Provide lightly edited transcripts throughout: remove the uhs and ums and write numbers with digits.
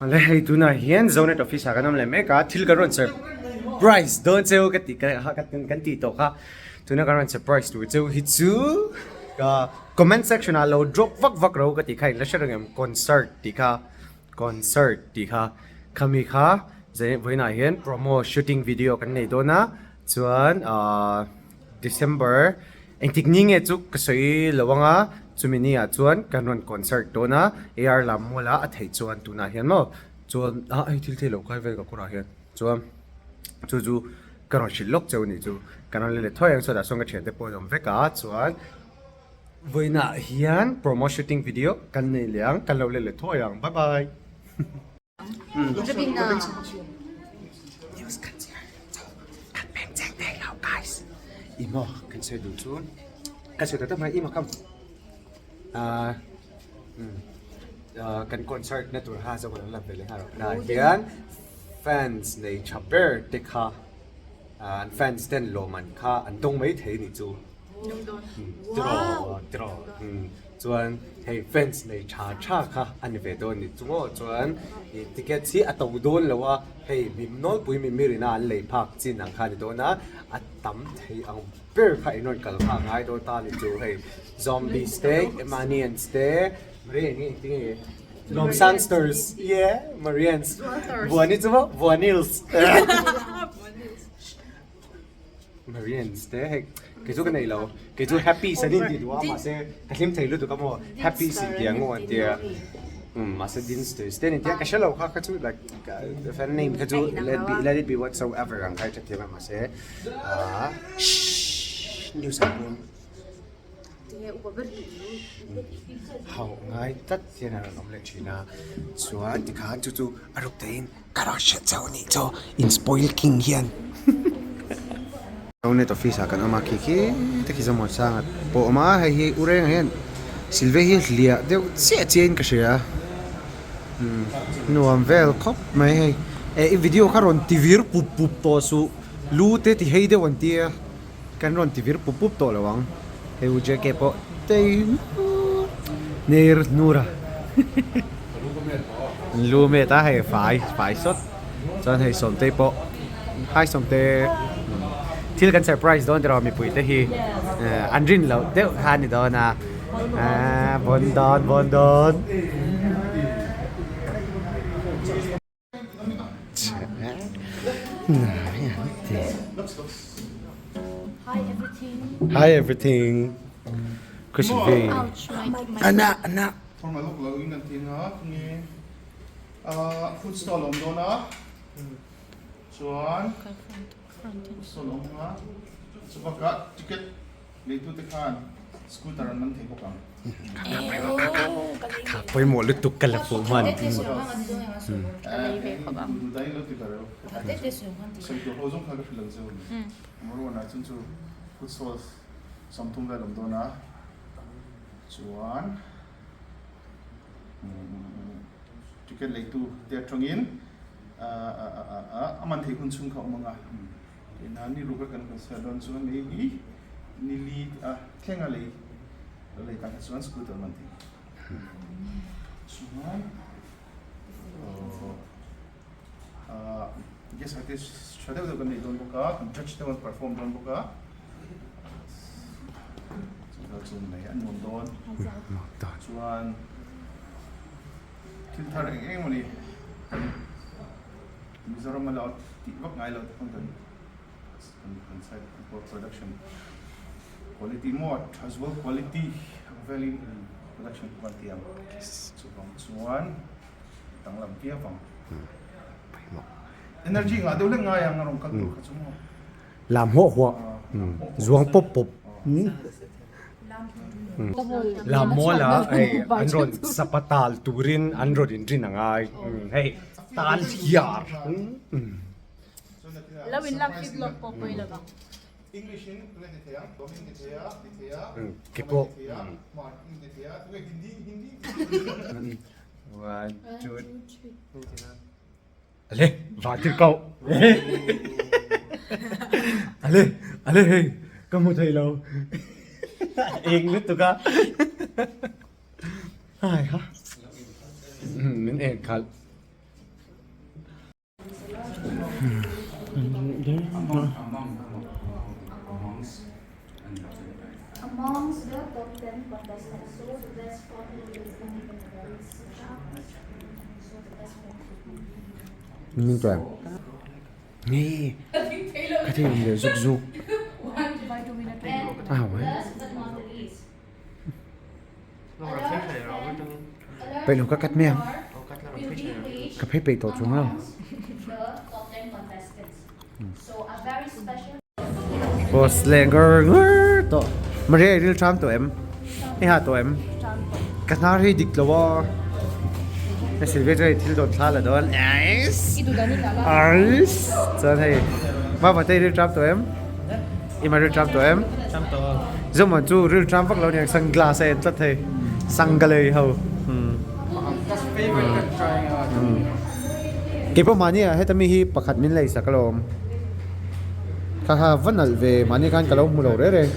Awle hei tunah hian Zonet office ah kan awm leh mek a, thil kan rawn surprise dawn cheu ka tih kan tih tawh kha tuna kan rawn surprise tur cheu hi chu comment section ah lo drop vak vak ro ka tih kha in la hre reng em concert tih kha concert tih kha khami kha vawiinah hian promo shooting video kan nei dawn a chuan ahh. December engtik ni nge chu ka sawi lo ang a, chumi ni ah chuan kan rawn concert dawn a, AR lam mual a a theih chuan tunah hian maw chuan ah hei thil thei lo kai vel ka kawrah hian chuan chu chu ka rawn hrilh lawk cheu a nih chu, kan rawn let leh thuai ang sawtah sawn ka thiante pawh an awm vek a chuan vawiinah hian promo shooting video kan nei leh ang kan lo let leh thuai ang bye bye. Emaw kan sawi duh chu ka sawi tak tak mai emaw kam ah kan concert na tur kha zawk an la ve leh nghal rawh hian fans nei tha ber te kha an fans ten lawm an kha an dawng mai thei a nih chu. Tiraw tiraw chuan hei fans nei tha tha kha a ni ve dawn a ni chu maw chuan ih ticket hi a to dawn lo a hei mi nawlpui mi mirin a an lei phak chin ang kha a ni dawn a a tam thei ang ber kha in rawn kal kha a ngai dawn ta a ni chu hei zombies te emanians te Maria eng nge engtin nge Lawmsangsters yeah Marians Vuani chu maw Vuanils. Marians te hei kei chu ka nei lo kei chu happy san in tih duh a mahse ka hlim thei lutuk a maw happy sin tih ang maw an tia umm mahse dinsters te an intia ka hre lo kha kha chu like fan name kha chu let be let it be whatsoever ang kha i hrethiam a mahse ahh shhh news ah pawh Hauh ngai tlat hian a rawn awm leh thin a chuan tikhan chu chu a ruk theihin ka rawn hre chauh anih chu in spoil king hian Zonet office ah kan awm a khi khi te khi zawmawt sanga pawh a awm a hei hi u rengah hian silve hi hliah deuh chiah chiah in ka hria umm nuam vel khawp mai hei eh i video kha rawn ti vir pup pup tawh suh lu te ti hei deuh an tia. Kan rawn ti vir pup pup tawh lo ang. Hei u JK pawh tei ner hnur a. An lu met a hei fai fai sawt. Chuan hei Sawmtei pawh hi Sawmte thil kan surprise dawn tiraw mipui te hi an rin loh deuh kha a ni dawn a. Bawn dawn bawn dawn. Hi everything. Christian V. Ana ana. Food stall awm dawn a chuan food stall awm a chubakah ticket Leitute khan scooter an man thei bawk ang. Kha pawimawh lutuk ka la fuh hman. Chuan ticket leitu te atangin a man thei hun chhung kha a awm ang a. Ina ni ruka kan concert dawn chuan hei hi ni li a thleng a lei a lei tan kha chuan scooter man thei chuan ah guest artist tha deuh deuh kan nei dawn bawk a kan judge te an perform dawn bawk a chu chu mai a nuam dawn chuan thil thar eng eng emaw ni kan Mizoram a lo tih vak ngai lo te pawn kan kan side pawh production quality maw tha zual quality ang velin production pawh kan ti ang chuvang chuan danglam viau ang energy ngah deuh hlek ngai ang a rawn kal tur kha chu maw. Lam huah huah zuang pawp pawp. Lam mual a hei an rawn sapa tal turin an rawn inrin a ngai hei tal hiar. Lo in lak fit lawk pawh pawi lo vang. Keipawh. One two three. Ale va tir ko. Ale ale hei ka hmu thei lo. Eng lutuk a. Ai ha. Min eng khalh. Nge ka thei awm leh zuk zuk a hau e peih lo ka cut mai ang ka phei peih tawh chuang lo. Post leh ngar ngar tawh Maria i ril ṭham tawh em i ha tawh em ka hnar hi dik lo a ka Sylvia chuan thil dawn thla la dawn ais ais chuan hei Mama te i ril ṭham tawh em i ma ril ṭham tawh em Zomuan chu ril ṭham vak lo aniang sunglass a en tlat hei sangalei ho Keipawh mahni ah heta mi hi pakhat min lei sak alawm. Kha kha va nalh ve mahni khan ka lo hmu lo reng reng.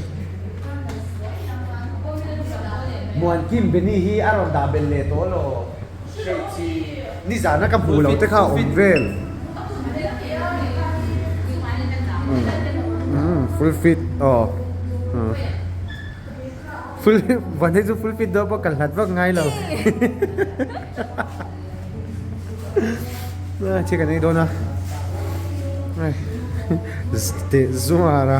Muankim Benny hi a rawn dah belh leh tawh alaw. Hreih chi nizana ka hmuh loh te kha a awm vel. Full fit aw. Full van hi chu full fit dawn pawh ka hlat vak ngai lo. Thil kan ei dawn a. Teh zuar a.